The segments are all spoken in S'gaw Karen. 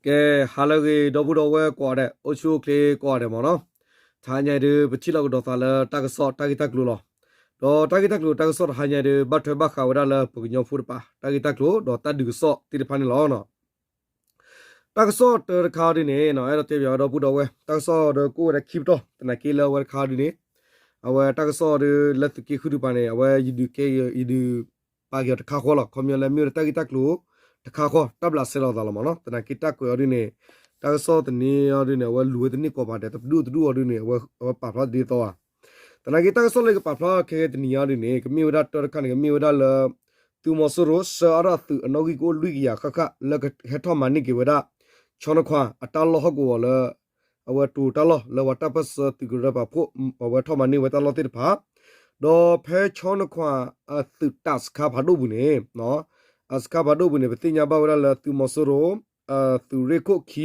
ကဲ, ဟါလၢအဂ့ၤ ဒီပုၢ်ဒီဝဲၢ်ကိးဂၤဒဲး, အိၣ်ဆူၣ်အိၣ်ချ့ကိးဂၤဒဲးမ့ၢ်နီၤ. တဟါညါအံၤဒုး ပထံၣ်လိာ်ကဒီးသးလၢတၢ်ကစီၣ်တၢ်ဂ့ၢ်တၢ်ကျိၤလီၤ. ဒီးတၢ်ဂ့ၢ်တၢ်ကျိၤတၢ်ကစီၣ်တဟါညါအံၤဒုး ဘၣ်ထွဲဘၣ်ဃးဝဲဒၣ်လၢပကညီဖိတပၤ တၢ်ဂ့ၢ်တၢ်ကျိၤ ဒီးတၢ်ဒုးကစီၣ်သ့ၣ်တဖၣ်န့ၣ်လီၤ. တၢ်ကစီၣ်တၢတခါအံၤဒုးန့ၣ် အဲၣ်ဒိးတဲပၠးဝဲဒီပုၢ်ဒီဝဲၢ်, တၢ်ကစီၣ်ဒီးကအိၣ်ဝဲဒၣ်ခံပတီၢ်, သနာ်က့လၢအဝဲတခါအံၤဒုးန့ၣ် အဝဲတၢ်ကစီၣ်ဒုးလၢသုးက့ဃုတပၤန့ၣ် အဝဲယဒုးကဲ ယဒုးပာ်က့ၤအီၤတခါဃီလီၤ. ခီပညီလၢမ့ၢ်ဝဲဒၣ်တၢ်ဂ့ၢ်တၢ်ကျိၤတခါဃီ တၢ်ဘျးစဲလိာ်သးလီၤမ့ၢ်နီၤ. သနာ်က့တၢ်ကွဲးအီၤဒုးန့ၣ် တၢ်ကစီၣ်တနံၤအံၤဒုးန့ၣ် အဝဲလူၤဝဲတန့ၢ်ကိးပၤဒဲး တဒူၣ်တဒူၣ်အီၤဒုးန့ၣ် အဝဲပာ်ဖျါတဒ်သိးဧါ. သနာ်က့တၢ်ကစီၣ်လၢယကပာ်ဖျါခဲကနံၤအံၤဒုးန့ၣ် ကမ့ၢ်ဝဲဒၣ်တၢတခါန့ၣ် ကမ့ၢ်ဝဲဒၣ်လၢ သုးမီၤစိရိၤဆှၢအါထီၣ်အသုးအနီၣ်ဂံၢ်ကအိၣ်လွံၢ်ကယၤဃၣ်ဃၣ် လၢကဟဲထီၣ်မၤန့ၢ်က့ၤဝဲဒၣ် ဆီနခွါအတၢ်လီၢ်ဟီၣ်ကဝီၤလၢ အဝဲတိၤတၢ်လီၢ်လၢပှၤတၢ်ပၢၢ်ဆၢသုးကရၢပာ်ဖှိၣ် အဝဲထီၣ်မၤန့ၢ်ဝဲတၢ်လီၢ်သ့ၣ်တဖၣ်, ဒီးဖဲဆီနခွါအသုးတၢ်စခါဖးဒိၣ်ပူၤန့ၣ် အစခါဖးဒိၣ်ပူၤန့ၣ် ပသ့ၣ်ညါဘၣ်ဝဲဒၣ်လၢသုးမီၤစိရိၤ သုးရ့ၣ်ခိၣ်ခ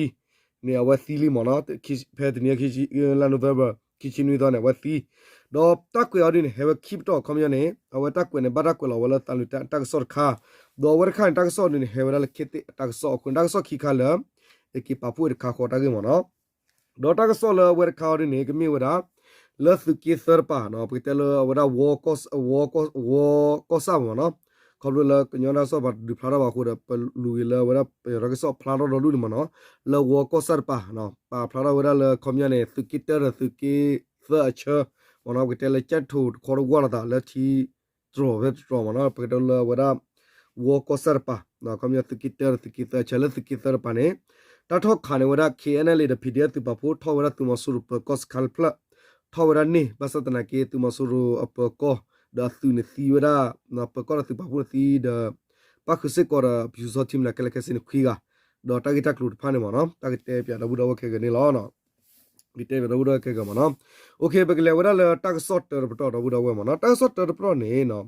ံန့ၣ် အဝဲသံလံမ့ၢ်နီၤ. ဖဲတနံၤ လါ November ခံဆံနွံသီန့ၣ် အဝဲသံ, ဒီးတၢ်ကွဲးအီၤဒုးန့ၣ် ဟဲဝဲခံပတီၢ် ခီပညီန့ၣ် အဝဲတၢ်ကွဲးန့ၣ် ဘၣ်တၢ်ကွဲးလီၤဝဲလၢသးလွံၢ်တၢ်ကစီၣ်တခါ, ဒီးအဝဲတခါန့ၣ် တၢ်ကစီၣ်ဒုးန့ၣ် ဟဲဝဲဒၣ်လၢခ့သ့ၣ်အတၢ်ကစီၣ်အဃိန့ၣ် တၢ်ကစီၣ်ခံခါလၢ ယက့ၤပာ်ဖှိၣ်တခါဃီတၢ်ဂ့ၢ်မ့ၢ်နီၤ. ဒီးတၢ်ကစီၣ်လၢအဝဲတခါအံၤဒုးန့ၣ် ကမ့ၢ်ဝဲဒၣ် လၢသုးက့သၢတပၤနီၤ ပကတဲလၢအဝဲဒၣ် ဝီကီၢ်ဆၣ်မ့ၢ်နီၤ, ခီဖျိလၢကညီတၢ်ကစီၣ်ပှၤတဒုးဖျါထီၣ်ဘၣ်အဃိဒီး ပလူၤက့ၤလၢအဝဲဒၣ်ပယီၤတၢ်ကစီၣ်ဖျါထီၣ်ဒီဒူၣ်န့ၣ်မ့ၢ်နီၤ, လၢဝီကီၢ်ဆၣ်တပၤ ပာ်ဖျါထီၣ်ဝဲဒၣ်လၢခီပညီန့ၣ် သုးက့တၢဒီးသုးက့သၢအဆၢမ့ၢ်နီၤ, ပကတဲလၢကၠဲးထိၣ်တခီတဝီလိာ်သးလၢထံတြီၤဖဲတတြီၤမ့ၢ်နီၤ, ပကတဲလၢအဝဲဒၣ် ဝီကီၢ်ဆၣ်တပၤ ခီပညီသုးက့တၢဒီးသုးက့သၢအဆၢ လၢသုးက့သၢတပၤန့ၣ် တၢ်ထီၣ်ခးန့ၢ်ဝဲဒၣ် KNLA ဒီး PDF သုးပာ်ဖှိၣ် ထီၣ်ဝဲဒၣ်သုးမီၤစိရိၤပၢၤကီၢ်စခါတဖျၢၣ်, ထီၣ်ဝဲဒၣ်န့ၣ် ဘၣ်ဆၣ်သနာ်က့ သုးမီၤစိရိၤအပၢၤကီၢ် ဒီးအသုးန့ၣ်သံဝဲဒၣ် ပၢၤကီၢ်ဒီးသုးပာ်ဖှိၣ်န့ၣ်သံဒီး ပၣ်ဃုာ်စ့ၢ်ကီးဒီး ပျူစောထီး မနုၤ ခဲလၢာ်ခဲဆ့န့ၣ်ခွံဂၤ, ဒီးတၢ်ဂ့ၢ်တၢ်ကျိၤတဖၣ်န့ၣ်မ့ၢ်နီၤ တၢ်ကတဲပၠးဒီပုၢ်ဒီဝဲၢ်ခဲဂၤန့ၣ်လီၤ. ကတဲပၠးဒီပုၢ်ဒီဝဲၢ်ခဲဂၤမ့ၢ်နီၤ. အိၣ်ခ့ ပကလဲၤဝဲဒၣ်လၢတၢ်ကစီၣ်တၢတပတီၢ် ဒီပုၢ်ဒီဝဲၢ်မ့ၢ်နီၤ, တၢ်ကစီၣ်တၢတပတီၢ်န့ၣ်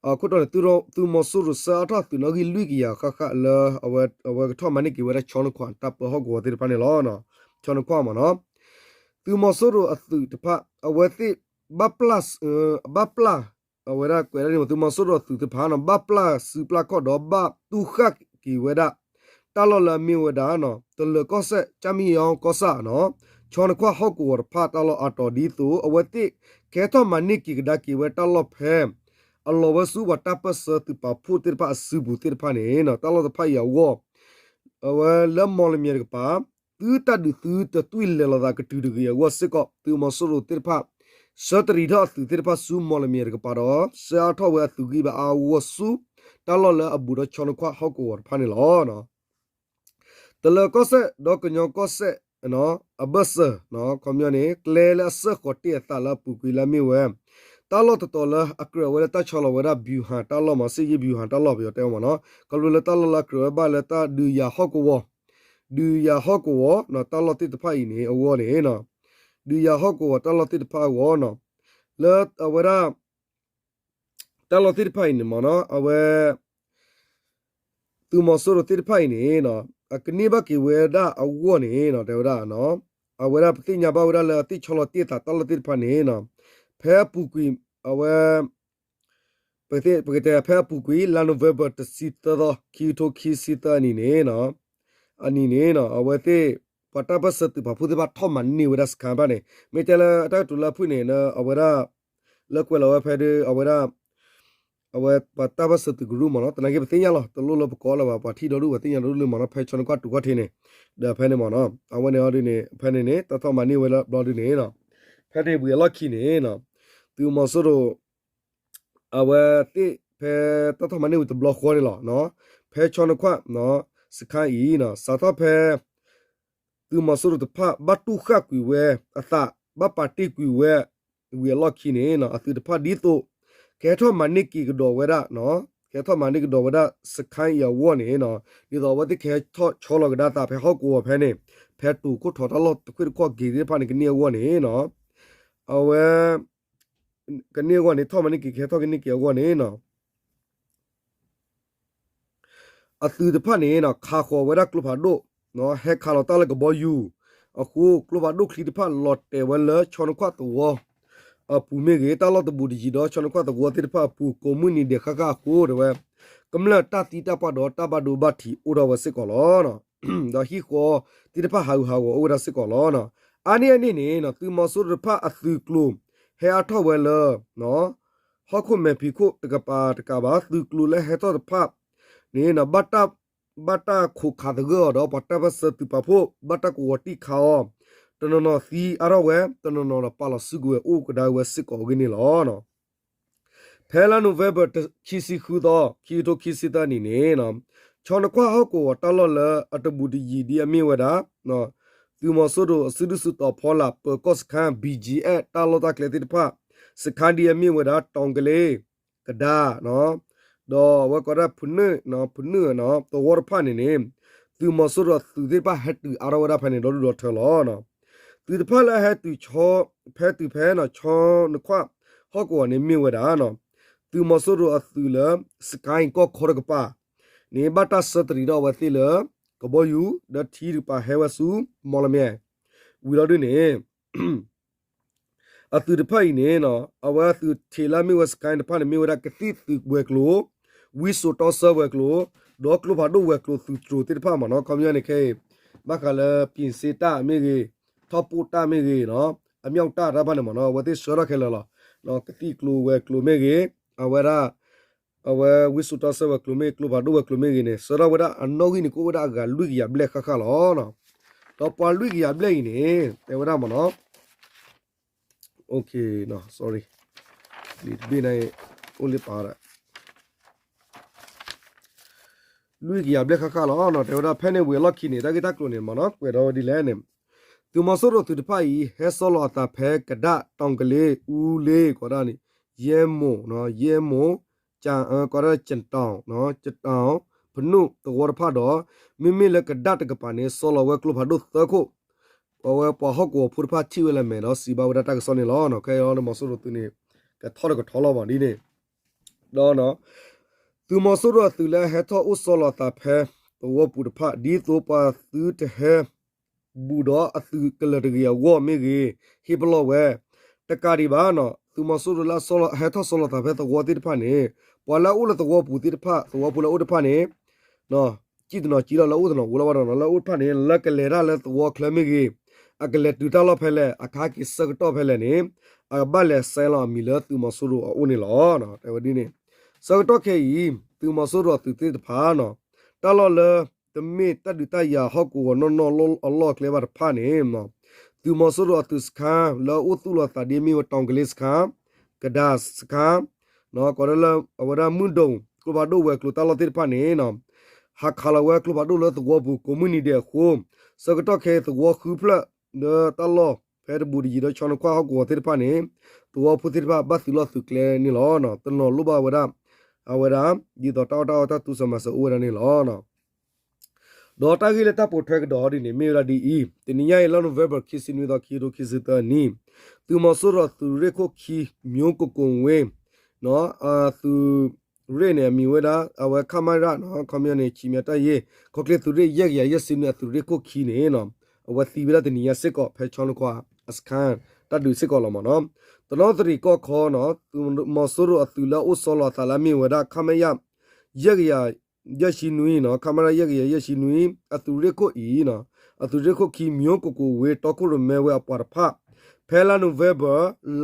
အခိၣ်တီန့ၣ် သုးမီၤစိရိၤဆှၢအါထီၣ်သုးနီၣ်ဂံၢ်လွံၢ်ကယၤဃၣ်ဃၣ်လၢ အဝဲကထီၣ်မၤန့ၢ်က့ၤဝဲဒၣ်ဆီနခွါတၢ်ပၢဟီၣ်ကဝီၤသ့ၣ်တဖၣ်န့ၣ်လီၤ. ဆီနခွါမ့ၢ်နီၤ, သုးမီၤစိရိၤအသုးတဖၣ် အဝဲသ့ၣ် ဘၣ်ပျၢ် ဘၣ်ပျၢ် အဝဲဒၣ်ကွဲးဒၣ်န့ၣ် သုးမီၤစိရိၤအသုးတဖၣ်နီၤ ဘၣ်ပျၢ်စုပျၢ်ခီၣ်ဒီးဘၣ်တူၢ်ဃၣ်က့ၤဝဲဒၣ် တၢ်လီၢ်လၢအမ့ၢ်ဝဲဒၣ် တလၢၤကီၢ်စဲၣ် ကၠၣ်မံယီကီၢ်ဆၣ်နီၤ ဆီနခွါဟီၣ်ကဝီၤတဖၣ်တၢ်လီၢ်အါတီၤ ဒ်သိးအဝဲသ့ၣ်ကဟဲထီၣ်မၤန့ၢ်က့ၤကဒါက့ၤဝဲတၢ်လီၢ်ဖဲ အလီၤဝဲဆူပှၤတၢ်ပၢၢ်ဆၢသုးပာ်ဖှိၣ်သ့ၣ်တဖၣ်အစုပူၤသ့ၣ်တဖၣ်န့ၣ် တၢ်လီၢ်တဖၣ်အံၤအဂီၢ် အဝဲလၢမီၢ်လမၠဲၣ်တကပၤ သုတၢ်ဒုးသုတတွံၢ်လဲၤလိာ်သးကတုၤတဂ့ၤအဂီၢ်စ့ၢ်ကီး သုးမီၤစိရိၤသ့ၣ်တဖၣ် ဆှၢတရံးထီၣ်အသုးသ့ၣ်တဖၣ်ဆူမီၢ်လမၠဲၣ်တကပၤဒီး ဆှၢအါထီၣ်ဝဲအသုးဂံၢ်ဘါအါအဂီၢ်ဆူ တၢ်လီၢ်လၢအဘူးဒီးဆီနခွါဟီၣ်ကဝီၤတဖၣ်န့ၣ်လီၤ. တလၢၤကီၢ်စဲၣ် ဒီးကညီကီၢ်စဲၣ် အဘၢၣ်စၢၤ ခီပညီန့ၣ် ကျဲလၢအစၢဃီၤတ့ၢ်အသးလၢအပူၤကွံာ်လၢအမ့ၢ်ဝဲ တၢ်လီၢ်တတီၤလၢအကြၢးဝဲလၢတၢ်ဆီလီၤဝဲဒၣ် ဗျူဟာတၢ်လီၢ်မ့ၢ် စစ်ရေးဗျူဟာတၢ်လီၢ် ပယီၤတဲဝဲမ့ၢ်နီၤ ခီဖျိလၢတၢ်လီၢ်လၢအကြၢးဝဲဘၣ်လၢတၢ်ဒုးယၤဟီၣ်ကဝီၤ ဒုးယၤဟီၣ်ကဝီၤ တၢ်လီၢ်သ့ၣ်တဖၣ်အံၤန့ၣ် အဂီၢ်န့ၣ် ဒုးယၤဟီၣ်ကဝီၤတၢ်လီၢ်သ့ၣ်တဖၣ်အဂီၢ်နီၤ လၢအဝဲဒၣ် တၢ်လီၢ်သ့ၣ်တဖၣ်အံၤန့ၣ်မ့ၢ်နီၤ အဝဲ သုးမီၤစိရိၤသ့ၣ်တဖၣ်အံၤန့ၣ် အကန့ၢ်ဘၣ်က့ၤဝဲဒၣ်အဂီၢ်န့ၣ် တဲဝဲဒၣ် အဝဲဒၣ်ပသ့ၣ်ညါဘၣ်ဝဲဒၣ်လၢအသ့ၣ်ဆီလီၤတ့ၢ်သးတၢ်လီၢ်သ့ၣ်တဖၣ်န့ၣ် ဖဲအပူၤကွံာ် အဝဲ ပကတဲဖဲအပူၤကွံာ် လါ November တဆံသၢသီ ခံကထိခံဆံသၢအနံၤန့ၣ် အနံၤန့ၣ် အဝဲသ့ၣ် ပှၤတၢ်ပၢၢ်ဆၢသုးပာ်ဖှိၣ်သ့ၣ်တဖၣ်ထီၣ်မၤန့ၢ်ဝဲဒၣ်စခါတဖၣ်န့ၣ် မ့ၢ်တဲလၢတၢ်ကတိၤလၢအဖုၣ်န့ၣ် အဝဲဒၣ် လၢကွဲးလီၤဝဲဖဲဒၣ် အဝဲဒၣ် အဝဲပှၤတၢ်ပၢၢ်ဆၢသုးကရူၢ်မ့ၢ်နီၤ သနာ်က့ပသ့ၣ်ညါလီၤ တလိၣ်လၢပကိးလၢၤဘၣ် ပှၤထံၣ်ဒီဒူၣ် ပှၤသ့ၣ်ညါဒီဒူၣ်လၢမ့ၢ်နီၤ ဖဲဆီနခွါတူၢ်ခီၣ်ထံးန့ၣ် ဒီးဖဲန့ၣ်မ့ၢ်နီၤ အဝဲန့ၣ်အီၤဒ်န့ၣ် ဖဲန့ၣ်န့ၣ် တၢ်ထီၣ်မၤန့ၢ်ဝဲလၢဘျီဒ်န့ၣ် ဖဲန့ၣ်ဝံၤအလီၢ်ခံန့ၣ် သုးမီၤစိရိၤ အဝဲသ့ၣ်ဖဲတၢ်ထီၣ်မၤန့ၢ်ဝံၤတဘျီဃီန့ၣ်လီၤ ဖဲဆီနခွါ စခါအံၤ စးထီၣ်ဖဲ သုးမီၤစိရိၤတဖၣ် ဘၣ်တူၢ်ဃၣ်ကွံာ်ဝဲအသး ဘၣ်ပာ်တ့ၢ်ကွံာ်ဝဲ ဝံၤအလီၢ်ခံန့ၣ် အသုးတဖၣ်ဒ်သိး ကဟဲထီၣ်မၤန့ၢ်က့ၤကဒီးဝဲဒၣ် ကဟဲထီၣ်မၤန့ၢ်ကဒီးဝဲဒၣ်စခါအံၤအဂီၢ်န့ၣ် ဒ်သိးအဝဲသ့ၣ်ကဟဲဆီလီၤကဒါသးဖဲဟီၣ်ကဝီၤဖဲန့ၣ် ဖဲတိၤခိၣ်ထီၣ်တၢ်လီၢ်တခွ့ၣ်တခီၣ်က့ၤသ့ၣ်တဖၣ်န့ၣ် ကန့ၢ်အဂီၢ်န့ၣ် အဝဲ ကန့ၢ်အဂီၢ်န့ၣ် ထီၣ်မၤန့ၢ်က့ၤ ကဟဲထီၣ်ကန့ၢ်က့ၤအဂီၢ်န့ၣ် အသုးတဖၣ်န့ၣ် ခးဃီၤဝဲဒၣ်ကျိဖးဒိၣ် ဟဲခးလီၤတၢ်လၢကဘီယူၤ အဃိ ကျိဖးဒိၣ်ချံတဖၣ်လီၤတဲာ်ဝဲလၢဆီနခွါသဝီအပူၤမ့ၢ်ဂ့ၤ တၢ်လီၢ်တဘူးတယံၤဒီးဆီနခွါသဝီသ့ၣ်တဖၣ်အပူၤ ကိးမုၢ်နံၤဒဲးဃၣ်ဃၣ်အဃိ တဲဝဲ ကမျၢၢ်တၢ်သံတၢ်ပှၢ်ဒီးတၢ်ဘၣ်ဒိဘၣ်ထံးအိၣ်ထီၣ်ဝဲစ့ၢ်ကီးလီၤ. ဒီးဟံၣ်ဃီသ့ၣ်တဖၣ်ဟးဂူာ်ဟးဂီၤအိၣ်ဝဲဒၣ်စ့ၢ်ကီးလီၤ. အါန့ၢ်အန့ၣ်န့ၣ် သုးမီၤစိရိၤတဖၣ်အသုးကျိၤ ဟဲအါထီၣ်ဝဲလၢ ဟီၣ်ခိၣ်မဲာ်ဖံးခိၣ်တကပၤတကးဘၣ် သုးကျိၤလၢဟဲထီၣ်တဖၣ်န့ၣ် ဘၣ်တၢ်ခိးခးသဂၢၢ်အီၤဒီး ပှၤတၢ်ပၢၢ်ဆၢသုးပာ်ဖှိၣ် ဘၣ်တၢ်ကဝီၤတံၢ်ခးအီၤ, တနီၤနီၤသံအါထီၣ်ဝဲ တနီၤနီၤဒီးပာ်လီၤစုကဝဲၤအိၣ်ကဒါဝဲစ့ၢ်ကီးအဂ့ၢ်န့ၣ်လီၤ. ဖဲလါ November ခံဆံဃုသီ ခံကထိခံဆံသၢနံၣ်န့ၣ် ဆီနခွၣ်ဟီၣ်ကဝီၤတၢ်လီၢ်လၢအတဘူးတယံၤဒ်အမ့ၢ်ဝဲဒၣ် သုးမီၤစိရိၤအစုဒုၣ်စုတီၤဖီလာ် ပၢၤကီၢ်စခန်း ဘံၣ်ကၠံအဲၣ် တၢ်လီၢ်တၢ်ကျဲသ့ၣ်တဖၣ် စခန်းဒ်အမ့ၢ်ဝဲဒၣ် တီၤကလ့ ကဒါ ဒီးအဝဲကိးဒၣ်ဖုနုာ် ဖုနုာ်သဝီတဖၣ်န့ၣ်န့ၣ် သုးမီၤစိရိၤအသုးသ့ၣ်တဖၣ်ဟဲတုၤအါထီၣ်ဝဲဒၣ်ဖဲန့ၣ် ဒီဒူၣ်ဒီထၢလီၤ. သုးတဖၣ်လၢဟဲတုၤ ဖဲတုၤဖဲ ဆီနခွၣ်ဟီၣ်ကဝီၤန့ၣ်မ့ၢ်ဝဲဒၣ် သုးမီၤစိရိၤအသုးလၢ စကဲၣ်ကီၢ်ခီတကပၤန့ၣ် ဘၣ်တၢ်ဆၢတရံးထီၣ်အဝဲသ့ၣ်လၢ ကဘီယူၤ ဒီးထံတကပၤဟဲဝဲဆူ မီၣ်လမၠဲၣ် ဝံၤလီၤဒုန့ၣ် အသုးတဖၣ်အံၤန့ၣ် အဝဲအသုးထံးလၢမ့ၢ်ဝဲစကဲၣ်တဖၣ်န့ၣ် မ့ၢ်ဝဲဒၣ်ကသံၣ်သုးဝဲၤကျိၤ, ဝံစိာ်တီဆၢဝဲၤကျိၤ, ဒီးကျိဖးဒိၣ်ဝဲၤကျိၤသုးတြိၤသ့ၣ်တဖၣ်မ့ၢ်နီၤ ခီပညီန့ၣ်ခဲအံၤ ဘၣ်ဃးလၢ ပြင်ဆင်တပ် မ့ၢ်ဂ့ၤ, ထောက်ပို့တပ် မ့ၢ်ဂ့ၤ, အမြောက်တပ် တဖၣ်န့ၣ်မ့ၢ်နီၤ အဝဲသ့ၣ်ဆှၢထီၣ်ခဲလၢာ်လီၤ. ကသံၣ်ကျိၤဝဲၤကျိၤမ့ၢ်ဂ့ၤ, အဝဲဒၣ် အဝဲဝံစိာ်တီဆၢဝဲၤကျိၤမ့ၢ်ဂ့ၤ ကျိဖးဒိၣ်ဝဲၤကျိၤမ့ၢ်ဂ့ၤန့ၣ် ဆှၢထီၣ်ဝဲဒၣ်အနီၣ်ဂံၢ်န့ၣ်ကအိၣ်ဝဲဒၣ်အဂၤလွံၢ်ကယၤဘျဲၣ်ဃၣ်ဃၣ်လီၤ. ဒီးပှၤလွံၢ်ကယၤဘျဲၣ်အံၤန့ၣ် တဲဝဲဒၣ်မ့ၢ်နီၤ sorry လံာ်တဘ့ၣ်န့ၣ် အိၣ်လၢပာ်ဝဲဒၣ် လွံၢ်ကယၤဘျဲၣ်ဃၣ်ဃၣ်လီၤ. တဲဝဲဒၣ်ဖဲန့ၣ်ဝံၤအလီၢ်ခံန့ၣ် တၢ်ဂ့ၢ်တၢ်ကျိၤန့ၣ်မ့ၢ်နီၤ ကွဲးဒီးဝဲဒ်လဲၣ်န့ၣ် သုးမီၤစိရိၤသုးတဖၣ်အံၤ ဟဲဆီလီၤအသးဖဲကဒါ တီၤကလ့ အူလ့ ကိးဒၣ်န့ၣ် ယဲမိၢ် ယဲမိၢ် က ကိးဒၣ် ကတီၤ ကတီၤ ဖနုာ်သဝီတဖၣ်ဒီး မ့မ့ၢ်လၢကဒါတကပၤန့ၣ် ဆီလီၤဝဲကျိဖးဒိၣ်သၢခိၣ် ပဝဲပှၤဟီၣ်ကဝီၤဖိတဖၣ်ထံၣ်ဝဲလၢမဲာ်ဒီးစံးဘၣ်ဝဲဒၣ်တၢ်ကစီၣ်န့ၣ်လီၤ. ခဲအံၤလၢမီၤစိရိၤသုးန့ၣ် ကထီၣ်တကထီလီၤဘၣ်ဒ်န့ၣ် ဒီး သုးမီၤစိရိၤအသုးလၢအဟဲထီၣ်အိၣ်ဆီလီၤအသးဖဲ သဝီပူၤတဖၣ် ဒ်သိးပှၤသုတဟဲ ဘူးဒီးအသုးကလၢၤတဂ့ၤအဂီၢ်မ့ၢ်ဂ့ၤ ဟ့ၣ်ပလီၢ်ဝဲ တကးဒံးဘၣ် သုးမီၤစိရိၤလၢအဟဲထီၣ်ဆီလီၤသးဖဲသဝီသ့ၣ်တဖၣ်န့ၣ် ပှၤလၢအအိၣ်လၢသဝီပူၤသ့ၣ်တဖၣ် သဝီဖိလၢအအိၣ်တဖၣ်န့ၣ် စံၣ်တနီၤစံလီၤလၢအိၣ်တနီၤအိၣ်လီၤဘၣ်ဒီး လၢအိၣ်တဖၣ်န့ၣ် လၢကလဲၤတၢ်လၢသဝီချၢမ့ၢ်ဂ့ၤ အကလဲၤတုၤတၢ်လီၢ်ဖဲလဲၣ် အခါက့ၤဆၢကတီၢ်ဖဲလဲၣ်န့ၣ် အကဘၣ်လဲၤဆဲးလီၤအမံၤလၢသုးမီၤစိရိၤအအိၣ်န့ၣ်လီၤ. တဲဝဲဒ်န့ၣ် ဆၢကတီၢ်ခဲအံၤ သုးမီၤစိရိၤအသုးသ့ၣ်တဖၣ် တၢ်လီၢ်လၢ တမ့ၢ်တၢ်ဒုးတၢ်ယၤဟီၣ်ကဝီၤနီၢ်နီၢ်အလီၢ်အကျဲဘၣ်တဖၣ်န့ၣ် သုးမီၤစိရိၤအသုးစခန်း လၢအအိၣ်သူၣ်လီၤသးဒ်မ့ၢ်ဝဲ တီၤကလ့စခန်း, ကဒါစခန်း ကိးဒၣ်လၢအဝဲဒၣ်မုၢ်ဒိၣ် ကျိဖးဒိၣ်ဝဲၤကျိၤတၢ်လီၢ်သ့ၣ်တဖၣ်န့ၣ် ဟးခးလီၤဝဲကျိဖးဒိၣ်လၢသဝီပူၤကိးမုၢ်နံၤဒဲးအဃိ ဆၢကတီၢ်ခဲအံၤသဝီဃုဖျၢၣ် လၢတၢ်လီၢ်ဖဲတဘူးတယံၤဒီးဆီနခွၣ်ဟီၣ်ကဝီၤသ့ၣ်တဖၣ်န့ၣ် သဝီဖိသ့ၣ်တဖၣ်ဘၣ်သုးလီၢ်သုးကျဲန့ၣ်လီၤ. တနီၤလိၣ်ဘၣ်ဝဲဒၣ် အဝဲဒၣ် ဒ်သိးတၢ်အီၣ်တၢ်အီတၢ်သူၣ်စၢၤမၤစၢၤအိၣ်ဝဲဒၣ်န့ၣ်လီၤ. ဒီးတၢ်ဂ့ၢ်လၢတၢ်ပိာ်ထွဲကဒီးဒ်န့ၣ် မ့ၢ်ဝဲဒၣ်ဒ်အံၤ, တနံၤညါအံၤလါ November ခံဆံနွံသီခံကထိခံဆံသၢနံၣ်, သုးမီၤစိရိၤသုးရ့ၣ်ခိၣ်ခံ မျိုးကိုကိုဝင်း သုးရ့ၣ်န့ၣ် အမံၤဝဲဒၣ် အဝဲ ခမရ ခီပညီန့ၣ် ခြေမီတပ်ရင်း ခီၣ်ချ့သုးရ့ၣ်ယဲၢ်ကယၤယဲၢ်ဆံနွံအသုးရ့ၣ်ခိၣ်ခံန့ၣ် အဝဲသံဝဲဒၣ်တနံၤညါစ့ၢ်ကီး ဖဲဆီနခွါအစခန်း တၢ်ဒုးစ့ၢ်ကီးလီၤမ့ၢ်နီၤ. တနီသရံၣ်ကီၢ်ခီနီၤ သုးမီၤစိရိၤအသုးလၢအအိၣ်ဆီလီၤအသးလၢအမ့ၢ်ဝဲဒၣ် ခမရ ယဲၢ်ကယၤယဲၢ်ဆံနွံနီၤ ခမရ ယဲၢ်ကယၤယဲၢ်ဆံနွံ အသုးရ့ၣ်ခိၣ်အံၤနီၤ အသုးရ့ၣ်ခိၣ်ခံ မျိုးကိုကိုဝင်း တီခိၣ်ရိၣ်မဲဝဲအပှၤတဖၣ် ဖဲလါ November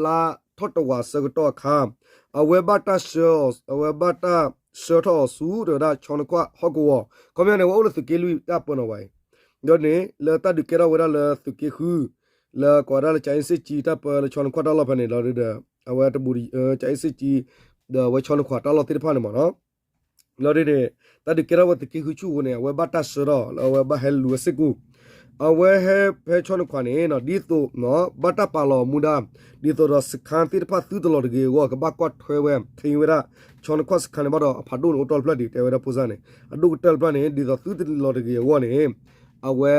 လါထီၣ်တဝာ်ဆၢကတီၢ်အခါ အဝဲဘၣ်တၢ်ဆှၢ အဝဲဘၣ်တၢ်ဆှၢထီၣ်အီၤဆူ တဲဝဲဒၣ် ဆီနခွါဟီၣ်ကဝီၤ ခီပညီန့ၣ် အဝဲအိၣ်လၢသုးက့လွံၢ်တၢ်ပၢနီၤဝဲအံၤ ဒီးန့ၣ် လၢတၢ်ဒုးကဲထီၣ်ဝဲဒၣ်လၢသုးက့ဃု လၢကိးဝဲဒၣ်လၢ ကၠၤအ့စ့ၣ်ကၠံ တၢ်ပၢလၢဆီနခွါတၢ်လီၢ်ဖဲန့ၣ်ဒီး အဝဲတဘူး ကၠၤအ့စ့ၣ်ကၠံ ဒီးအဝဲဆီနခွါတၢ်လီၢ်သ့ၣ်တဖၣ်န့ၣ်မ့ၢ်နီၤ လီၤဒ်န့ၣ် တၢ်ဒုးကဲထီၣ်ဝဲသုးက့ဃုဆူၣ်အဃိန့ၣ် အဝဲဘၣ်တၢ်ဆှၢထီၣ် လၢအဝဲဘၣ်ဟဲလူၤဝဲစ့ၢ်ကီး အဝဲဟဲဖဲဆီနခွါန့ၣ် ဒ်သိး ဘၣ်တၢ်ပာ်လီၤမူဒါ ဒ်သိးဒီး စခန်း သ့ၣ်တဖၣ်သုတလီၤတဂ့ၤအဂီၢ် ကဘၣ်ကွၢ်ထွဲဝဲ ထိန်း ဝဲဒၣ် ဆီနခွါ စခန်း န့ၣ်ဘၣ်ဒီး အဖးဒိၣ်န့ၣ်အိၣ်တဖျၢၣ်ဒံး တဲဝဲဒၣ်ဖိစၢ်န့ၣ် အဒိၣ်ကတၢၢ်တဖျၢၣ်န့ၣ် ဒ်သိးသုတလီၤတဂ့ၤအဂီၢ်န့ၣ် အဝဲ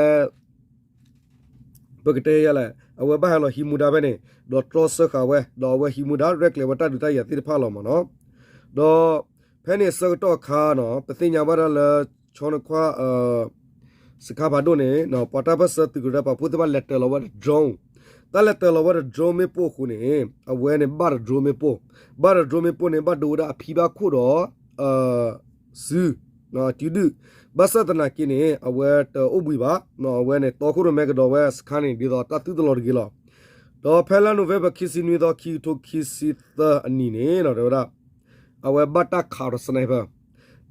ပကတဲယလဲၣ် အဝဲဘၣ်ဟဲလီၤဟံးမူဒါဖဲန့ၣ် ဒီးတြီဆၢဃာ်ဝဲ ဒီးအဝဲဟံးမူဒါရဲၣ်ကျဲၤဝဲတၢ်ဒုးတၢ်ယၤသ့ၣ်တဖၣ်လီၤမ့ၢ်နီၤ. ဒီးဖဲန့ၣ်ဆၢကတီၢ်အခါနီၤ ပသ့ၣ်ညါဘၣ်ဒၣ်လၢ ဆီနခွါ စခန်း ဖးဒိၣ်န့ၣ် ပှၤတၢ်ပၢၢ်ဆၢသုးကရၢပာ်ဖှိၣ်သ့ၣ်တဖၣ်လဲၤတၢၤလီၤဝဲဒီး drone တၢ်လဲၤတၢၤလီၤဝဲဒီး drone မ့ၣ်ပိၢ်အဃိန့ၣ် အဝဲန့ၣ်ဘၣ်ဒီး drone မ့ၣ်ပိၢ် ဘၣ်ဒီး drone မ့ၣ်ပိၢ်န့ၣ် ဘၣ်ဒိဝဲဒၣ်အဖံဘၣ်ခိၣ်ဒီး စု တုဒုၣ် ဘၣ်ဆၣ်သနာ်က့န့ၣ် အဝဲတအိၣ်ဘှံးဘၣ်, အဝဲန့ၣ် တီခိၣ်ရိၣ်မဲကဒီးဝဲစခါန့ၣ် ဒ်သိးတၢ်သုတလီၤတဂ့ၤလီၤ. ဒီးဖဲလါနိၣ်ဝ့ဘၢၣ် ခံဆံနွံသီ ခံကထိခံဆံသၢအနံၣ်န့ၣ် တဲဝဲဒၣ် အဝဲဘၣ်တၢ်ခးဒီး sniper,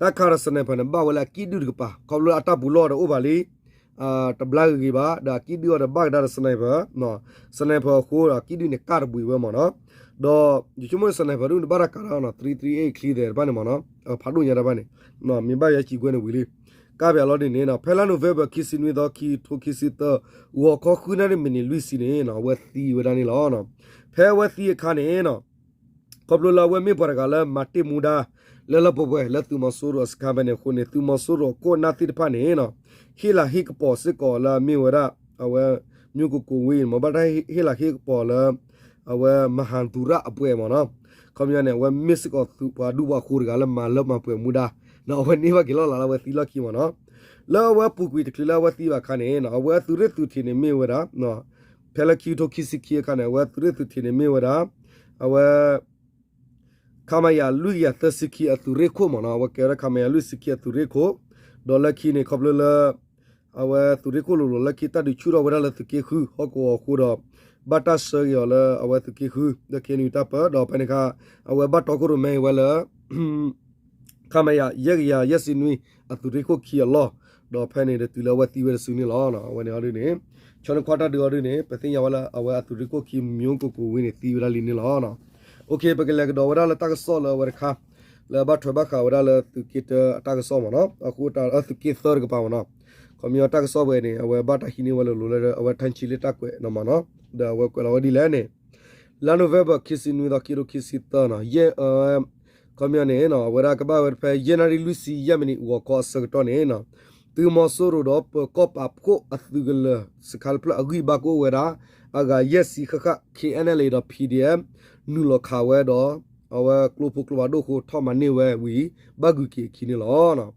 တၢ်ခးဒီး sniper န့ၣ် ဘၣ်ဝဲလၢအကံၣ်ဒုၣ်တကပၤ ခီဖျိလၢအတၢ်ပူၤလီၢ်ဒီးအိၣ်ဘၣ်လံ တဘျါဂ့ၤဂ့ၤဘၣ်, ဒီးအကံၣ်ဒုၣ်အီၤဒီးဘၣ်ကဒါဒီး sniper, sniper အဃိဒီး အကံၣ်ဒုၣ်န့ၣ် ကၢ်တဘှံးဝဲမ့ၢ်နီၤ. ဒီးယဆိကမိၣ် sniper ဒုၣ်န့ၣ် ဘၣ်တၢ်ကးဒီးနီၤ three three eight ချံသဲးတဖၣ်န့ၣ်မ့ၢ်နီၤ, ဖးဒိၣ်ညါတဖၣ်န့ၣ်, မ့ၢ်ဘၣ်ယဲစံးကွဲန့ၣ်ဝံၤလံ. ကၢ်ပၠးလီၤဒ်န့ၣ်နီၤ ဖဲလါနိၣ်ဝ့ဘၢၣ် ခံဆံနွံသီ ခံကထိခံဆံသၢ ဂီၤခီဃုနၣ်ရံၣ်မံးနံးလွံၢ်ဆံန့ၣ်နီၤ အဝဲသံဝဲဒၣ်န့ၣ်လီၤ. ဖဲအဝဲသံအခါန့ၣ်နီၤ ခီဖျိလၢအဝဲမ့ၢ်ပှၤတဂၤလၢမၤတ့ၢ်မူဒါ လၢလၢပှဲၤပှဲၤလၢသုးမီၤစိရိၤအစခါဖဲန့ၣ်အဃိန့ၣ် သုးမီၤစိရိၤအခိၣ်အနၢ်သ့ၣ်တဖၣ်န့ၣ်နီၤ ဟ့ၣ်လၤဟ့ၣ်ကပီၤစ့ၢ်ကီးလၢအမ့ၢ်ဝဲဒၣ် အဝဲ မျိုးကိုကိုဝင်း မ့ၢ်ဘၣ်တၢ်ဟ့ၣ်လၤဟ့ၣ်ကပီၤလၢ အဝဲမဟၤသူရအပှဲၤမ့ၢ်နီၤ. ခီပညီန့ၣ် အဝဲမ့ၢ်စ့ၢ်ကီးသုးပှၤဒူပှၤဃိတဂၤလၢမၤလၢမၤပှဲၤမူဒါ ဒီးအဝဲန့ၢ်ဘၣ်က့ၤလီၢ်လၤလၢအဝဲသံလီၢ်ခံမ့ၢ်နီၤ. လၢအဝဲပူၤကွံာ်တချုးလၢအဝဲသံဘၣ်အခါန့ၣ် အဝဲအသုးရ့ၣ်သုးထံးန့ၣ်မ့ၢ်ဝဲဒၣ် ဖဲလၢခံကထိခံဆံခံအခါန့ၣ် အဝဲအသုးရ့ၣ်သုးထံးန့ၣ်မ့ၢ်ဝဲဒၣ် အဝဲ ခမရ လွံၢ်ကယၤသၢဆံခံအသုးရ့ၣ်ခိၣ်မ့ၢ်နီၤ, အဝဲကဲဝဲဒၣ် ခမရ လွံၢ်ဆံခံအသုးရ့ၣ်ခိၣ်, ဒီးလၢခံန့ၣ် ခီဖျိလၢ အဝဲသုးရ့ၣ်ခိၣ်လိၤလိၤလၢခံတၢ်ဒုးဆူၣ်ထီၣ်ဝဲဒၣ်လၢသုးက့ဃု ဟီၣ်ကဝီၤအဃိဒီး ဘၣ်တၢ်ဆှၢက့ၤအီၤလၢအဝဲသုးက့ဃု လၢ ခ့ၣ်အဲၣ်ယူၣ် တၢ်ပၢ ဒီးဖဲန့ၣ်အခါ အဝဲဘၣ်တီခိၣ်ရိၣ်မဲအံၤဝဲလၢ ခမရ ယဲၢ်ကယၤယဲၢ်ဆံနွံ အသုးရ့ၣ်ခိၣ်ခံအလီၢ်, ဒီးဖဲန့ၣ်ဒီးတုၤလၢအဝဲသံဝဲတစုန့ၣ်လီၤ. အဝဲန့ၣ်အီၤဒ်န့ၣ် ဆီန့ၢ်ခွါတၢ်ဒုးအီၤဒ်န့ၣ် ပသ့ၣ်ညါဝဲလၢအဝဲအသုးရ့ၣ်ခိၣ်ခံ မျိုးကိုကိုဝင်း န့ၣ် သံဝဲဒၣ်လံန့ၣ်လီၤ. ပကလဲၤကဒီးဝဲဒၣ်လၢတၢ်ကစီၣ်လၢအဝဲတခါ လၢအဘၣ်ထွဲဘၣ်ဃးဝဲဒၣ်လၢသုးက့တၢအတၢ်ကစီၣ်မ့ၢ်နီၤ, အဃိတၢ်သုးက့သၢတကပၤမ့ၢ်နီၤ, ခီပညီတၢ်ကစီၣ်ဝဲန့ၣ် အဝဲဘၣ်တၢ်ဟံးန့ၢ်ဝဲလိၤလိၤလၢအဝဲ ထၢၣ်ဆံလ့တၢ်ကွဲးနီၤမ့ၢ်နီၤ, ဒီးအဝဲကွဲးလီၤဝဲဒ်လဲၣ်န့ၣ် လါနိၣ်ဝ့ဘၢၣ် ခံဆံနွံသီ ခံကထိခံဆံသၢနီၤ, ယဲၢ် ခီပညီန့ၣ် အဝဲဒၣ်ကဘၣ်ဝဲဖဲ ယဲၢ်နၣ်ရံၣ်လွံၢ်ဆံယဲၢ်မံးနံး ဂီၤခီအဆၢကတီၢ်န့ၣ် သုးမီၤစိရိၤဒီးပၢၤကီၢ်ပာ်ဖှိၣ်အသုးကလၢၤ စခါတဖျၢၣ်အဂံၢ်ဘါကအိၣ်ဝဲဒၣ် အဂၤယဲၢ်ဆံဃၣ်ဃၣ် ခ့ၣ်အဲၣ်ယူၣ် ဒီး ပီၣ်ဒံၣ်အဲၣ်ဖ် နုာ်လီၤခးဝဲဒီး အဝဲကျိဖိကျိဖးဒိၣ်အဃိ ထီၣ်မၤန့ၢ်ဝဲဝံၤ ဘၣ်ဂုၤက့ၤအခံန့ၣ်လီၤ.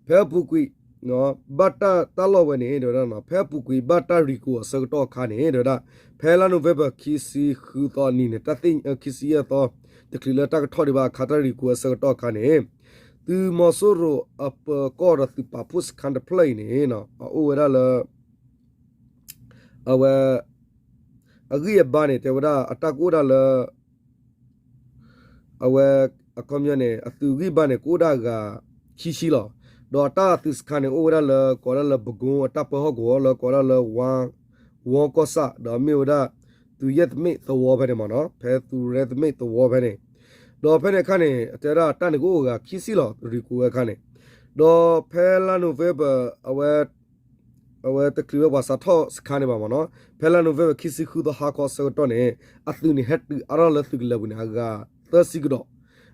ဖဲအပူၤကွံာ် ဘၣ်တၢ်တၢ်လီၢ်ဝဲန့ၣ် တဲဝဲဒၣ် ဖဲအပူၤကွံာ်ဘၣ်တၢ်ရံၣ်ကိးအဆၢကတီၢ်အခါန့ၣ် တဲဝဲဒၣ် ဖဲလါနိၣ်ဝ့ဘၢၣ် ခံဆံဃုသီအနံၤန့ၣ် တၢ်သ့ၣ် ခံဆံယဲၢ်သီ တချုးလၢတၢ်ကထီၣ်ဒံးဘၣ်အခါ တၢ်ရံၣ်ကိးအဆၢကတီၢ်အခါန့ၣ် သုးမီၤစိရိၤအပၢၤကီၢ်ဒီးသုးပာ်ဖှိၣ်စခါတဖျၢၣ်အံၤန့ၣ် အအိၣ်ဝဲဒၣ်လၢ အဝဲ အဂံၢ်အဘါန့ၣ် တဲဝဲဒၣ် အတၢ်ကအိၣ်ဒၣ်လၢ အဝဲ အခီပညီန့ၣ် အသုးဂံၢ်ဘါန့ၣ် ကအိၣ်ဒၣ်အဂၤခံဆံလီၤ. ဒီးအတၢ်သုးစခါန့ၣ် အိၣ်ဝဲဒၣ်လၢ ကိးဒၣ်လၢ ပကိအတၢ်ပၢဟီၣ်ကဝီၤ လၢကိးဒၣ်လၢ ဝီကီၢ်ဆၣ် ဒီးမ့ၢ်ဝဲဒၣ် သုးရဲသမိးသဝီဖဲန့ၣ်မ့ၢ်နီၤ, ဖဲသုးရဲသမိးသဝီဖဲန့ၣ်, ဒီးဖဲန့ၣ်အခါန့ၣ် တဲဝဲဒၣ်တၢ်န့ၣ်ကအိၣ်အဂၤခံဆံလီၤ ရံၣ်ကိးဝဲအခါန့ၣ်, ဒီးဖဲလါနိၣ်ဝ့ဘၢၣ် အဝဲ အဝဲတချုးဝဲပှၤစးထီၣ်စခါန့ၣ်ဘၣ်မ့ၢ်နီၤ, ဖဲလါနိၣ်ဝ့ဘၢၣ် ခံဆံဃုသီဟါခီအဆၢကတီၢ်န့ၣ် အသုးန့ၣ် ဟဲတုၤအါထီၣ်လၢသုးကလၢၤပူၤန့ၣ် အဂၤသၢဆံကဒီး,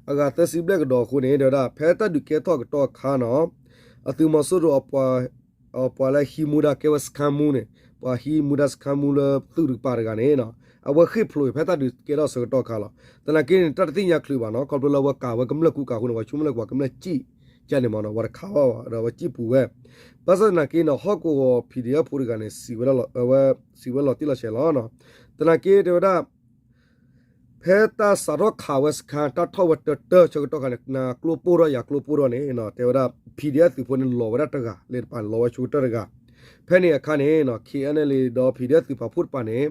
အဂၤသၢဆံဘျဲၣ်ကဒီးအဃိန့ၣ် တဲဝဲဒၣ် ဖဲတၢ်ဒုးကဲထီၣ်ကတီၢ်အခါနီၤ, အသုးမီၤစိရိၤ ပှၤလၢဟံးမူဒါကဲဝဲစခါမူန့ၣ် ပှၤဟံးမူဒါစခါမူလၢသုးတကပၤတဂၤန့ၣ်နီၤ, အဝဲဃ့ၢ်ဖျိးဖဲတၢ်ဒုးကဲထီၣ်အဆၢကတီၢ်အခါလီၤ. သနာ်က့န့ၣ် တၢ်တသ့ၣ်ညါချုးဘၣ်နီၤ, ခီဖျိလၢအဝဲကၤဝဲကမျၢၢ်ကူကၤအဃိန့ၣ် ပှၤဆိကမိၣ်လၢပှၤကမျၢၢ်စံၣ်ကန့ၣ်မ့ၢ်နီၤ, ပှၤတခးဘၣ်ဘၣ် ဒီးအဝဲစံၣ်ပူၤဝဲ, ဘၣ်ဆၣ်သနာ်က့နီၤ ဟီၣ်ကဝီၤ ပီၣ်ဒံၣ်အဲၣ်ဖ် ဖိတဂၤန့ၣ် စံးဝဲလီၤတံၢ်လီၤဆဲးလီၤ. သနာ်က့တဲဝဲဒၣ် ဖဲတၢ်စးထီၣ်ခးဝဲစခါ တၢ်ထီၣ်ဝဲတၢတၢဆၢကတီၢ်ခါန့ၣ် နၤကျိပိၢ်ထီၣ်ယၤကျိပိၢ်ထီၣ်န့ၣ် တဲဝဲဒၣ် ပီၣ်ဒံၣ်အဲၣ်ဖ် သုးဖိန့ၣ် လီၤဝဲဒၣ်တဂၤလၢတပၤန့ၣ် လီၤဝဲဆိကတၢၢ်တဂၤ, ဖဲန့ၣ်အခါန့ၣ် ခ့ၣ်အဲၣ်ယူၣ် ဒီး ပီၣ်ဒံၣ်အဲၣ်ဖ် သုးပာ်ဖှိၣ်တပၤန့ၣ်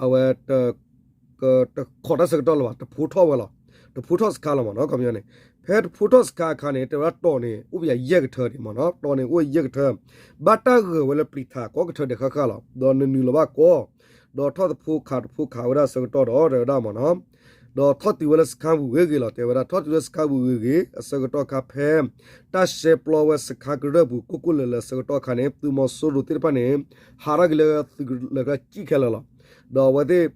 အဝဲ တခိးတၢ်ဆၢကတီၢ်လၢၤဘၣ် တဖိထီၣ်ဝဲလီၤ, တဖိထီၣ်စခါလီၤမ့ၢ်နီၤ, ခီပညီန့ၣ် ဖဲတဖိထီၣ်စခါအခါန့ၣ် တဲဝဲဒၣ်တီၤန့ၣ် အိၣ်ပယၤယဲၢ်ကထၢဒံးမ့ၢ်နီၤ, တီၤန့ၣ်အိၣ်ယဲၢ်ကထၢ, ဘၣ်တၢ်ဂၢၢ်ဝဲလၢပျံၤထးကီၢ်ကထၢဒံးဃၣ်ဃၣ်လီၤ, ဒီးနနုာ်လီၤဘၣ်ကီ, ဒီးထီၣ်တဖိခးတဖိခးဝဲဒၣ်ဆၢကတီၢ်ဒီး တဲဝဲဒၣ်မ့ၢ်နီၤ, ဒီးထီၣ်တုၤဝဲလၢစခါပူၤဂ့ၤဂ့ၤလီၤ, တဲဝဲဒၣ် ထီၣ်တုၤလၢစခါပူၤဂ့ၤဂ့ၤ အဆၢကတီၢ်ခါဖဲ တၢ်ရှဲပျီဝဲစခါကရၢၢ်ပူၤ ကိၢ်ကိၢ်လၢၤလၢၤအဆၢကတီၢ်ခါန့ၣ် သုးမီၤစိရိၤသ့ၣ်တဖၣ်န့ၣ် ဟးထီၣ်က့ၤလၢသုးကလၢၤကျါစံၣ်ခဲလၢာ်လီၤ, ဒီးအဝဲသ့ၣ်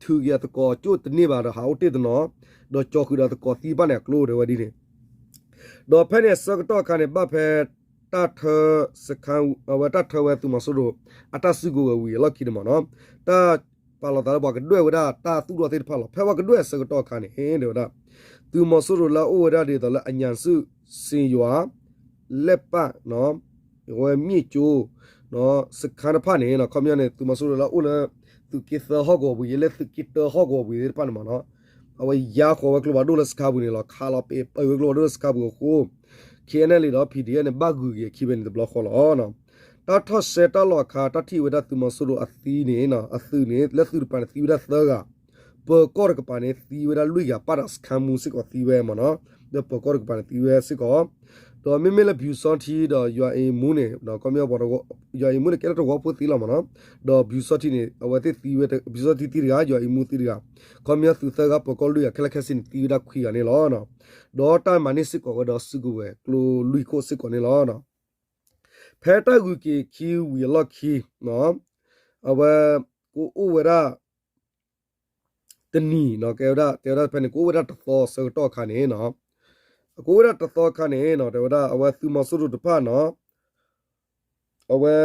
ထုးက့ၤအသကိးကၠိၣ်တန့ၢ်ဘၣ်ဒီးဟးအိၣ်တ့ၢ်တနီၤ, ဒီးကၠီဃုာ်ဒီးအသကိးသံတဖၣ်န့ၣ်အကျိ တဲဝဲဒ်န့ၣ်, ဒီးဖဲန့ၣ်အဆၢကတီၢ်အခါန့ၣ် ဘၣ်ဖဲ တၢ်ထၢ စခါ အဝဲတၢ်ထၢဝဲသုးမီၤစိရိၤ အတၢ်စုကဝဲၤဝံၤအလီၢ်ခံန့ၣ်မ့ၢ်နီၤ, တၢ်ပာ်လီၤသးလၢပှၤကဒွဲၣ်ဝဲဒၣ်တၢ်သူၣ်ထီၣ်သ့ၣ်တဖၣ်လီၤ. ဖဲပှၤကဒွဲၣ်အဆၢကတီၢ်အခါန့ၣ် တဲဝဲဒၣ် သုးမီၤစိရိၤလၢအအိၣ်ဝဲဒၣ်ဒ်သိးလၢအညၣ်စုၣ် စ့ယွၤ လဲၣ်ပၣ် အဝဲမ့ၢ်ကၠိ စခါတဖၣ်န့ၣ် ခီပညီန့ၣ် သုးမီၤစိရိၤလၢအအိၣ်လၢ သုးက့သၢဟီၣ်ကဝီၤပူၤ ယဲလၢသုးက့တၢဟီၣ်ကဝီၤပူၤသ့ၣ်တဖၣ်န့ၣ်မ့ၢ်နီၤ, အဝဲယါဃီၤဝဲကျိဖးဒိၣ်လၢစခါပူၤန့ၣ်လီၤ. ခးလီၤပာ်ဝဲကျိဖးဒိၣ်လၢစခါပူၤအဃိ K N L A ဒီး P D F န့ၣ် ဘၣ်ဂုၤက့ၤအခံဖဲန့ၣ်တဘျီဃီလီၤ. တၢ်ထီၣ်စဲတၢ်လီၢ်အခါ တၢ်ထံၣ်ဝဲဒၣ်သုးမီၤစိရိၤအသံန့ၣ် အသုးန့ၣ် လၢသုးတကပၤန့ၣ် သံဝဲဒၣ်သၢဂၤ, ပၢၤကီၢ်တကပၤန့ၣ် သံဝဲဒၣ်လွံၢ်ဂၤ ပၣ်ဒီးစခါမူစ့ၢ်ကီးသံဝဲမ့ၢ်နီၤ, လၢပၢၤကီၢ်တကပၤန့ၣ်သံဝဲစ့ၢ်ကီး, ဒီးမ့မ့ၢ်လၢ ပျူစောထီး ဒီး ယွၤအ့မူန့ၣ် ခီပညီ ယွၤအ့မူန့ၣ် ကဲထီၣ်တဝီဖိသ့လီၤမ့ၢ်နီၤ, ဒီးပျူစောထီးန့ၣ် အဝဲသ့ၣ်သံဝဲ ပျူစောထီးသံတဂၤ ယွၤအ့မူသံတဂၤ, ခီပညီသုးသၢဂၤ ပၢၤကီၢ်လွံၢ်ဂၤ ခဲလၢာ်ခဲဆ့န့ၣ် သံဝဲဒၣ်ခွံဂၤန့ၣ်လီၤ. ဒီးတၢ်မၤန့ၢ်စ့ၢ်ကီးဝဲဒီးစုကဝဲၤကျိလွံၢ်ခိၣ်စ့ၢ်ကီးန့ၣ်လီၤ. ဖဲတၢ်ဂုၤက့ၤခံဝံၤအလီၢ်ခံ အဝဲ ကအိၣ်ဝဲဒၣ် တနံၤနီၤ ကဲဝဲဒၣ် တဲဝဲဒၣ်ဖဲန့ၣ် ကအိၣ်ဝဲဒၣ်တသီဆၢကတီၢ်အခါန့ၣ်နီၤ, ကအိၣ်ဝဲဒၣ်တသီအခါန့ၣ်နီၤ တဲဝဲဒၣ် အဝဲသုးမီၤစိရိၤတဖၣ်နီၤ အဝဲ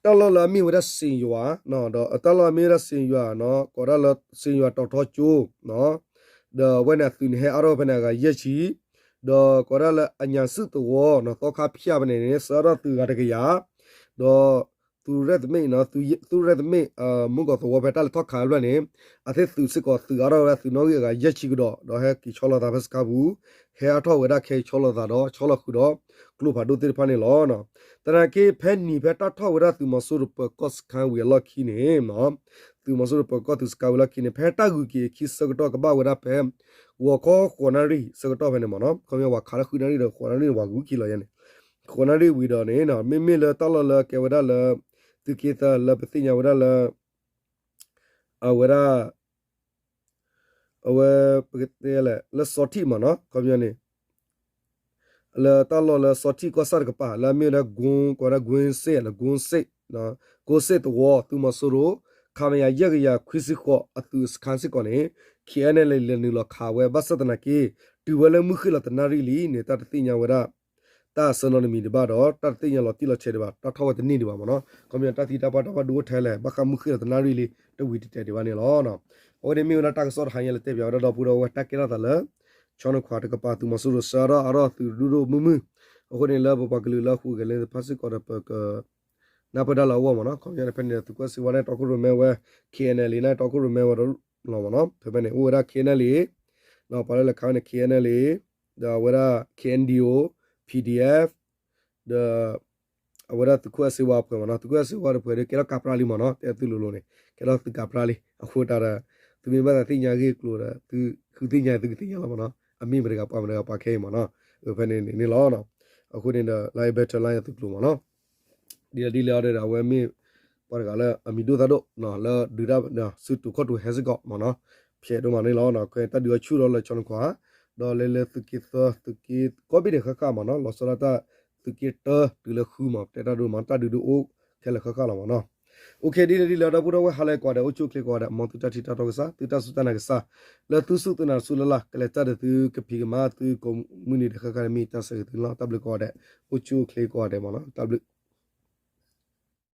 တၢ်လီၢ်လၢအမ့ၢ်ဝဲဒၣ်စ့ၣ်ယွၤ, ဒီးတၢ်လီၢ်အမ့ၢ်ဝဲဒၣ်စ့ၣ်ယွၤနီၤ ကိးဒၣ်လၢစ့ၣ်ယွၤတီၤထီကၠိ, ဒီးအဝဲန့ၣ်အသုးန့ၣ်ဟဲအါထီၣ်ဖဲန့ၣ်အဂၤယဲၢ်ဆံ, ဒီးကိးဒၣ်လၢအညၣ်စုၣ်သဝီနီၤ သီခါဖၠၣ်ဖဲန့ၣ်န့ၣ် ဆှၢအါထီၣ်သုးဂၤတကယၤ, ဒီး သုးရဲၣ်သမဲးနီၤ သုးရဲၣ်သမဲး မုၢ်ကီၢ်သဝီဖဲတၢ်လဲၤထီၣ်ခးဖျၢၣ်န့ၣ် အသ့ၣ်သုးစ့ၢ်ကီးသုးအါထီၣ်ဝဲဒၣ်သုးနီၣ်ဂံၢ်အဂၤယဲၢ်ဆံကဒီး ဒီးဟဲက့ၤဆီလီၤသးဖဲစခါပူၤ, ဟဲအါထီၣ်ဝဲဒၣ်ခဲအံၤဆီလီၤသးဒီးဆီလီၤဃုာ်ဒီး ကျိဖးဒိၣ်သ့ၣ်တဖၣ်န့ၣ်လီၤ. သနာ်က့ ဖဲနံၤဖဲတၢ်ထီၣ်ဝဲဒၣ်သုးမီၤစိရိၤပၢၤကီၢ်စခါဝံၤအလီၢ်ခံန့ၣ် သုးမီၤစိရိၤပၢၤကီၢ်သုးစခါဝံၤအလီၢ်ခံန့ၣ် ဖဲတၢ်ဂုၤက့ၤအခံဆၢကတီၢ်ကဘၣ်ဝဲဒၣ်ဖဲ ဂီၤခီဃိးနၣ်ရံၣ်ဆၢကတီၢ်ဖဲန့ၣ်မ့ၢ်နီၤ ခီပညီဝဲခးလၢဃုနၣ်ရံၣ်ဒီးဃိးနၣ်ရံၣ်န့ၣ် ဝဲဂုၤခံလီၤယဲန့ၣ်, ဃိးနၣ်ရံၣ်ဝံၤဒီးန့ၣ် မ့မ့ၢ်လၢတၢ်လီၢ်လၢကဲဝဲဒၣ်လၢ သုးက့သၢလၢပသ့ၣ်ညါဝဲဒၣ်လၢ အဝဲဒၣ် အဝဲ ပကတဲလဲၣ် လၢစီၤထံၣ်မ့ၢ်နီၤ ခီပညီန့ၣ် လၢတၢ်လီၢ်လၢစီၤထံၣ်ကီၢ်ဆၣ်တကပၤ လၢအမ့ၢ်ဝဲဒၣ် ကိးဝဲဒၣ် ကွင်းဆ့ ကွင်းဆ့ ကိးဆ့သဝီ သုးမီၤစိရိၤ ခမရ ယဲၢ်ကယၤခွံဆံဃိး အသုးစခါစ့ၢ်ကီးန့ၣ် KNLA လဲၤနုာ်လီၤခးဝဲ ဘၣ်ဆၣ်သနာ်က့ တုၤဝဲလၢမုၢ်ဃ့ၢ်လီၤတနၣ်ရံၣ်လံန့ၣ် တၢ်တသ့ၣ်ညါဝဲဒၣ် တၢ်အဆၢနီတမံၤဒံးဘၣ်ဒီး တၢ်တသ့ၣ်ညါလီၤတံၢ်လီၤဆဲးဒံးဘၣ် တၢ်ထီၣ်ဝဲတန့ၢ်ဒံးဘၣ်မ့ၢ်နီၤ ခီပညီတၢ်သံတၢ်ပှၢ်တၢ်ဘၣ်ဒိအိၣ်ထဲလဲၣ် ဘၣ်ဃးမုၢ်ဃ့ၢ်လီၤတနၣ်ရံၣ်လံ တဝံၤတတဲာ်ဒံးဘၣ်န့ၣ်လီၤ. အဝဲန့ၣ်မ့ၢ်ဝဲဒၣ်တၢ်ကစီၣ်တဟါညါလၢတဲပၠးဝဲဒၣ်ဒီပုၢ်ဒီဝဲၢ်တၢ်ကဲထီၣ်သးလၢ ဆီနခွါတကပၤသုးမီၤစိရိၤဆှၢအါထီၣ်အါထီၣ်သုးဒိၣ်ဒိၣ်မုၢ်မုၢ်, အဃိန့ၣ်လၢပပှၤကလုာ်လၢဟူးဂဲၤလၢသ့ၣ်တဖၣ်စ့ၢ်ကီးဒီးပက နၢ်ပၢၢ်တၢ်လၢအဂီၢ်မ့ၢ်နီၤ ခီပညီန့ၣ်ဖဲန့ၣ် သုးခိၣ်စ့ဝါန့ၣ်တီခိၣ်ရိၣ်မဲဝဲ KNLA န့ၣ်တီခိၣ်ရိၣ်မဲဝဲဒီးလီၤမ့ၢ်နီၤ ဖဲဖဲန့ၣ် အိၣ်ဝဲဒၣ် KNLA ပှၤလၢလဲၤခးန့ၣ် KNLA ဒီးအဝဲဒၣ် KNDO, PDF ဒီး အဝဲဒၣ်သုးခိၣ်အဲၣ်စ့ဝါအဖှဲးမ့ၢ်နီၤ သုးခိၣ်အဲၣ်စ့ဝါတဖှဲးဒီးကဲထီၣ်ကးပြၣ်လံမ့ၢ်နီၤ တဲသုလိၤလိၤန့ၣ် ကဲထီၣ်သုးကးပြၣ်လံ အဃိတၢ်ဒီး သုမ့ၢ်ဘၣ်သးသ့ၣ်ညါဂ့ၢ်ကျိၤဒီး သုဃုသ့ၣ်ညါသုကသ့ၣ်ညါလီၤမ့ၢ်နီၤ အမ့ၢ်ပတဂၤပှၤမတဂၤပှၤခဲအံၤမ့ၢ်နီၤ ဖဲန့ၣ်န့ၣ်လီၤ အဃိန့ၣ်ဒီး လၢအဘဲထၢၣ်လၢသုးကျိၤမ့ၢ်နီၤ ဒ်လဲၣ်ဒ်လဲၣ်အီၤဒီး အဝဲမ့ၢ် ပှၤတဂၤလၢအမံၤဒိၣ်သးဒိၣ် လၢဒုးတၢ် စုတူာ်ခီၣ်တူာ်ဟဲစ့ၢ်ကီးမ့ၢ်နီၤ ဖျဲးဒိၣ်မးန့ၣ်လီၤ တၢ်ဒုးအဆူၣ်ဒီးလၢဆီနခွါ ဒီးလဲၤလၢသုးက့သၢ သုးက့ကိးဘ့ၣ်ဒဲးဃၣ်ဃၣ်မ့ၢ်နီၤ လီၤဆီဒၣ်တၢ် သုးက့တၢတုၤလၢဃုမ့ၢ် တဲတၢ်ဒိၣ်မး တၢ်ဒုးဒုးအိၣ်ခဲလၢာ်ဃၣ်ဃၣ်လီၤမ့ၢ်နီၤ OK ဒ်လဲၣ်ဒ်လဲၣ်ဒီပုၢ်ဒီဝဲၢ်ဟါလၢကိးဂၤဒဲး အိၣ်ဆူၣ်အိၣ်ချ့ကိးဂၤဒဲး မ်သုတၢ်ထံၣ်တၢ်တီကစၢ် သုတၢ်စူၢ်တၢ်နာ်ကစၢ် လၢသုစူၢ်သုနာ်တစူၢ်လၢ်လၢ် ကလဲၤတၢ်ဒီးသုကဖံးကမၤသုကိးမုၢ်နံၤဒဲးဃၣ်ဃၣ်န့ၣ် မ့ၢ်တၢ်ဆၢဂ့ၤသုလီၤ တၢ်ဘျုးကိးဂၤဒဲး အိၣ်ဆူၣ်အိၣ်ချ့ကိးဂၤဒဲးမ့ၢ်နီၤ တၢ်ဘျုး